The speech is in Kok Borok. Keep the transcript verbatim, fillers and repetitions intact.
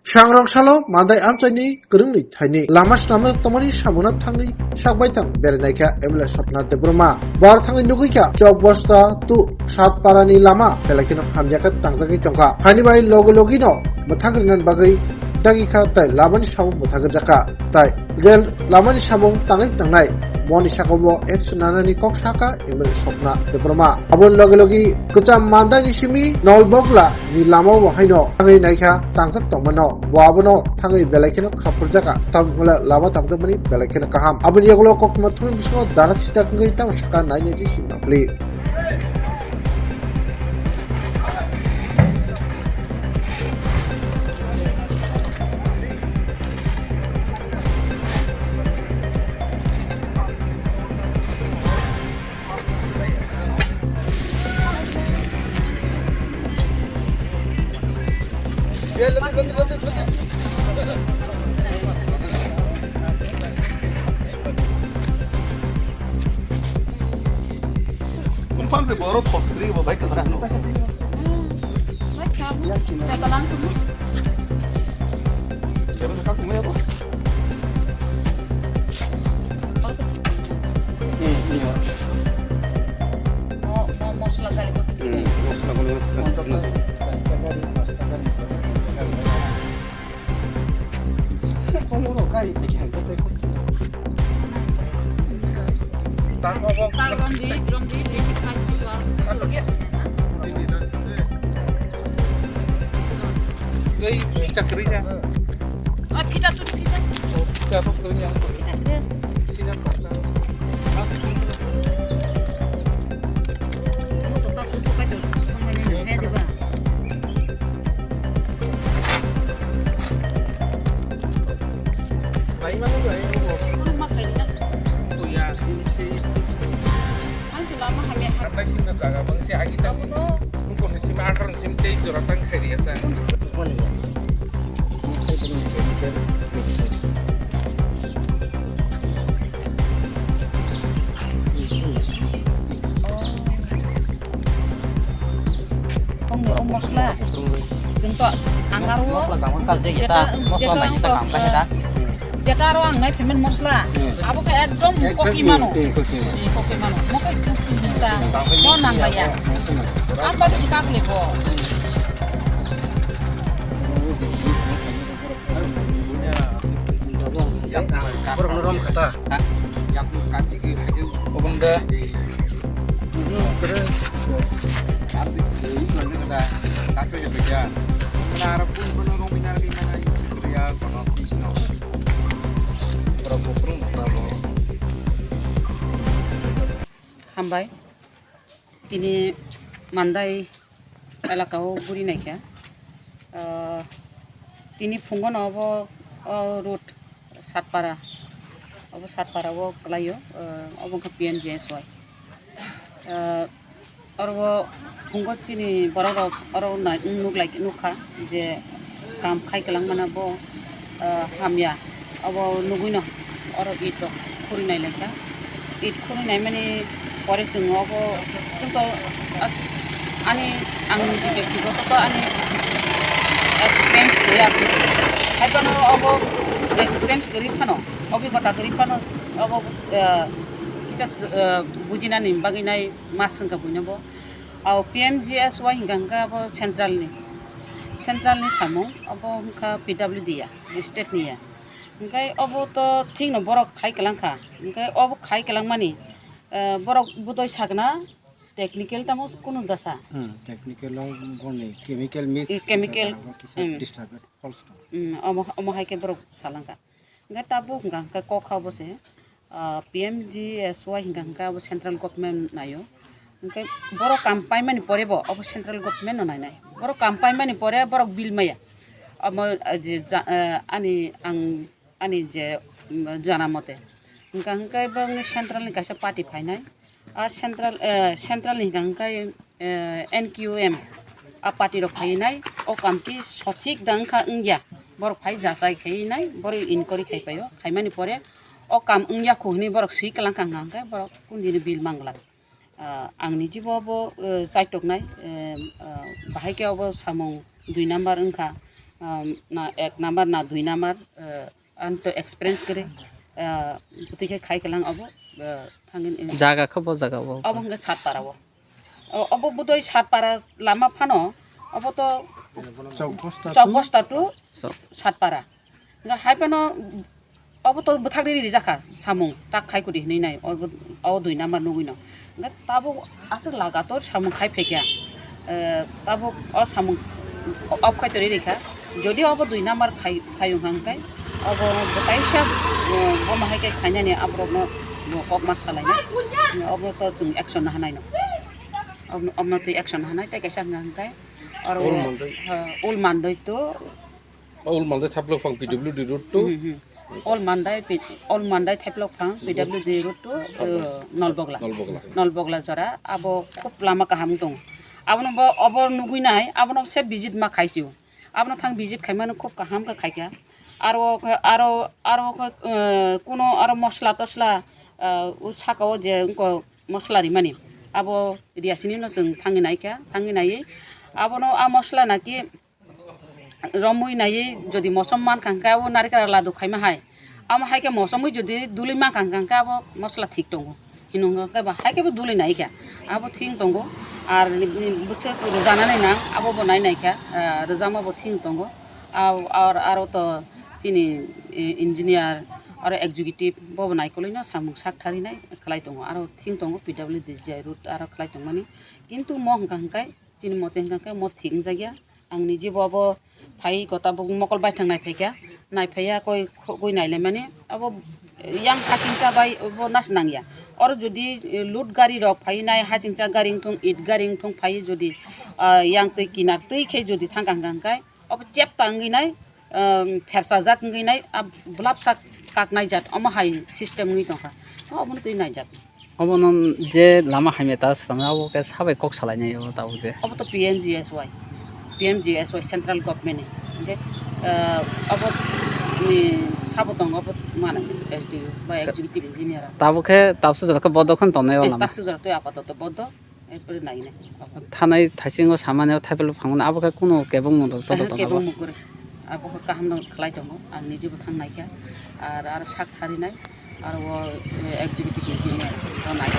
Sangrong salo Mandai amchaini kwrwngni thaini lama swnamna tongmani samungno thangwi sakbai thang berainaikha M L A Swapna Debbarma. Bar thangwi nugwikha chok bosta tu Satparani lama belai kheno hamjakhe tangjagwi tongkha. Hani bai logi logino mwthang rwnani bagwi dagikha tei lamani samung mwthang rwjakha. Tai je lamani samung tangwi tangnai moni sakao action nanani kok sakha M L A Swapna Debbarma. Aboni logi logi kwcham Mandaini simi Nolbogla ni lama o haino thangwi naikha tangjak tongmano. Bo abono thangwi belai kheno khapurjakha. Tamni hwnle lama tangjakmani belai kheno kaham. Aboni yagulo koktwma thumni bisingo darak sida wngwi tamo sakha nainai di simi nokli. Confirm se borok thok sibri bo bai kasra no. Bai kha bu. Kata lang tu. Jaba ka kumai ko. Hmm, iya. Mo mo mosla kali ko. Hmm, mosla kali ko. Ei, kita kering ya. Ah, kita tuh, kita. Oh, kita tuh kering ya. Kita kering. Sini apa? Kamu tetap tutup aja. Sama ini, ya, di bawah. Bai mano bai. Ano makai na? Kuya, ini si. Ang tu lama kami. Ang bai sini jaga bang si agi tamu. Ang kami si ma akan sim tei jora tang kari asa. Ongni o mosla. Chwng to ang aro mosla tangmani kal je jeta, jeta, mosla jeta bai ang jeta to, kam kha jeta. Jeta aro ang nai payment mosla. Hmm. Abo khe ekdom koki mano. Hmm, koki mano. Hmm, koki mano. Mo khe koki ta. Mo nang laya. Ang bai si kak le bo. Borok no rom khata. Ha? Yakni kati ki haju obang da. Kere. Abdi kiri mandi kata. Kacho je beja. Mana arab pun kono rom inar di mana isi kriya kono pisno. Borok bukrung bukrung. Hambai. Tini Mandai elaka o guri naikha. Ah, tini phungo no obo, o road Satpara, obo Satpara o kwlaio, ah, obo wngkha P M G S Y. Ah, oro o phungo chini borok rok oro nai-, nuk lai, nukha je kam khai kwlangmano bo, ah, hamya. Obo nugwino oro it rok khuri nai laikha. It khuri naimani pore chwng obo chwngto as-, ani ang niji bektigoto to ani experience kwrwi aswk. Haiphano obo experience kwrwi phano, obhigota kwrwi phano obo, ah, kisa, ah, bujinani bagwi nai ma swngkha buino bo. O P M G S Y hingka hingka abo central ni, central ni samung, abo wngkha P W D ya, state ni ya. Hingke obo to thik no borok khai kwlang kha. Hingke obo khai kwlang mani, eh, borok budoi sakna technical tamo kunu dasa. Hmm, technical o boni chemical mix Eh, chemical, jaga rok kisa hmm. Disturbed false tong. Hmm, omo, omo hai khe borok salang kha. Hingke tabuk hingka hingke kok kha obo se. Ah, P M G S Y hingka hingka abo central government naio. Hingke borok kam paimani pore bo abo central government no nainai. Borok kam paimani pore borok bill maya. Amo, ah, je ja-, ah, ani ang, ani je, mm, jana mote. Hingka hingke bangni central ni kaisa party phainai. Ah, central, eh, central ni hingka hingke eh, N Q M a party rok phai nai, o kam ki sothik da wngkha wngya, borok phai jachai khai nai, borok inquiry khai paio, khaimani pore o kam wngya kho hinui borok swi kwlang kha hwnka hwnkhe borok kundini bill mang glak. Ah, ang ni jibo bo, eh, chaitok nai, eh, ah, bahai khe obo samung dui number wngkha, Ah, na ek number, na dui number, ah, ang to experience kore, ah, bwtwi khe khai kwlang obo, ah, thangin, eh, Jaga khe bo jaga bo? Obo hwnkhe Satpara o. O, obo bodoi Satpara lama phano, obo to Chowk bosta Chowk to? Bosta to So- Satpara. Hwnkhe hai phano obo to bwthak riri rijak kha samung, tak khai kudi hinwi nai, obo, o dui number nugwi no. Hwnkhe tabuk aswk lagator samung khai phaikha. Eh, tabuk o samung off khai torwi rikha. Jodi obo dui number khai, khai wngkha hwnkhe, obo bo kaisa, eh, bono hai khe khainani aborokno bo kok ma salainai. Obo to chwng action naha naino. Obo, obo twi action naha nai, tei kaisa hwnkha hwnkhe oro Ul Mandoi. Ha, Ul Mandoi to. Ul Mandoi Thaplok phang P W D road to. Hmm, hmm. Ul Mandoi P-, Ul Mandoi Thaplok phang P W D road to, eh, Nolbogla. Nolbogla. Nolbogla jora, abo khub lama kaham tong. Abono bo, obo nugwi nai, abono se visit ma khaisio. Abono thang visit khaimano khub kaham khe khaikha. Aro khe, aro, aro khe, eh, kuno aro mosla tosla, eh, o saka o je wngkha mosla rimani, abo riyasini no chwng thangwi naikha, thangwi naiwi abono a mosla naki romwi naiwi jodi mosom mankha hwnkhe abo narikra ladu khaima hai. Amo hai khe mosomwi jodi duli mankha hwnkhe abo mosla thik tongo. Hinwi hwnkhe ba hai khe bo duli naikha. Abo thik tongo. Ar bwswk rwjanani nang abo bo nai naikha, ah, rwjakma bo thik tongo. Ar, ar, aro to chini, eh, engineer, aro executive bobo naikolwi no samung sak tharinai khlai tongo. Aro thik tongo P W D G I road aro khlai tongmani. Kintu mo hwnkha hwnkhe chini mote hwnkha hwnkhe mo thik wngjakya. Ang niji bo abo phai kota bo mokol baithang nai phaikha, nai phaiya koi khogwi nai laimani abo yang hasingcha bai bo nas nangya. Oro jodi, eh, load gari rok phai nai hasingcha gari wngthung, it gari wngthung phai jodi, ah, yang twi kinar twi khe jodi thangkha hwnkha hwnkhe abo chep tangwi nai, ah, phersajak wngwi nai, ah, blap sak kaknai jat omo hai system wngwi tongkha. Obono twi naijak. Obono je lama hamya ta swkang abo khe sabai kok salainai abo tabuk je. Obo to P M G S Y, P M G S Y central government ni. Hingke, ah, obo ni sabo tongo obo mano S D O ba executive engineer. Tabuk khe tabsu jora khe bodo khon tongnai o Eh, lama. Tabsu jora twi apatoto bodo, erpore nainai. Thanai thaisingo samani o thaipal phangmani abo khe kunu kebong mudok todo Aha, tongo kebong bo. Mukuri. Abo khe kaham no khlai tongo, ang nijebo thang naikha, ar, ar sak tharinai, ar o, eh, executive engineer bo nai.